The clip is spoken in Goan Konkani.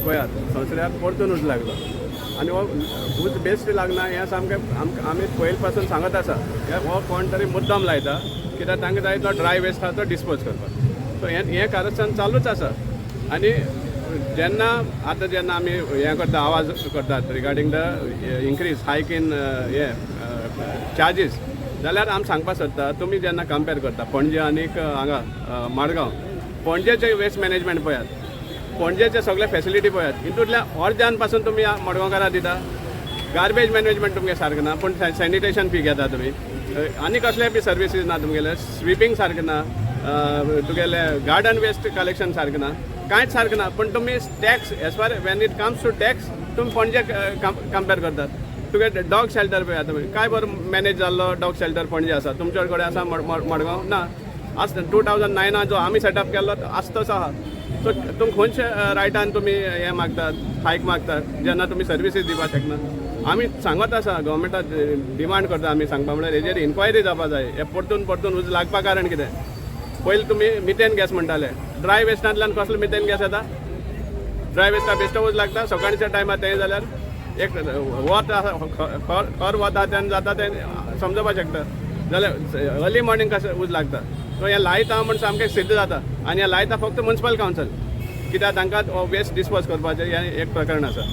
पळयात, संवसाराक परतून उजो लागलो आनी हो उज बेश्ट लागना. हें सामकें आमकां आमी पयलीं पासून सांगत आसा, हे हो कोण तरी मुद्दम लायता, कित्याक तांकां जाय तो ड्राय वेस्ट आहा तो डिस्पोज करपाक. सो हें हें कारस्थान चालूच आसा. आनी जेन्ना आतां जेन्ना आमी हें करता, आवाज करतात regarding the increase hike in हे चार्जीस, जाल्यार आमी सांगपाक सोदता, तुमी जेन्ना कंपेर करता पणजे आनीक हांगा मडगांव, पणजेचे वेस्ट मॅनेजमेंट पळयात, पणजेचे सगळे फॅसिलिटी पळयात, हितूंतल्या अर्द्यान पासून तुमी मडगांवकारां दिता. गार्बेज मॅनेजमेंट तुमगें सारकें ना, पूण सॅनिटेशन फी घेता तुमी. आनी कसले बी सर्विसीस ना तुमगेले, स्विपींग सारकें ना, तुगेले गार्डन वेस्ट कलेक्शन सारकें ना, कांयच सारकें ना. पूण तुमी tax, as far when it comes to tax, तुमी पणजे कंपेर करतात. तुगे डॉग शेल्टर पळयात तुमी, काय बरो मॅनेज जाल्लो डॉग शेल्टर पणजे आसा. तुमच्या कडेन आसा मडगांव? ना. आज 2009 जो आमी सेटअप केल्लो, आज तसो आहा. सो तुमी खंयच्या रायटान तुमी हें मागतात, हायक मागतात, जेन्ना तुमी सर्विसीस दिवपाक शकना? आमी सांगत आसा, गव्हर्मेंटाक डिमांड करता आमी. सांगपा म्हणल्यार हेजेर इन्क्वायरी जावपा जाय. हे परतून परतून उजो लागपा कारण कितें? पयलीं तुमी मिथेन गॅस म्हणटाले. ड्राय वेस्टांतल्यान कसलो मिथेन गॅस येता? ड्राय वेस्टा बेश्टो उजो लागता सकाळच्या टायमार. तें जाल्यार एक वत आसा, खर वत आहा, तेन्ना जाता तें समजपाक शकता. जाल्यार अर्ली मॉर्निंग कशें उज लागता? सो हें लायता म्हण सामकें सिद्ध जाता. आनी हें लायता फक्त मुन्सिपल कावन्सिल, कित्याक तांकां वेस्ट डिस्पोज करपाचें हें एक प्रकरण आसा.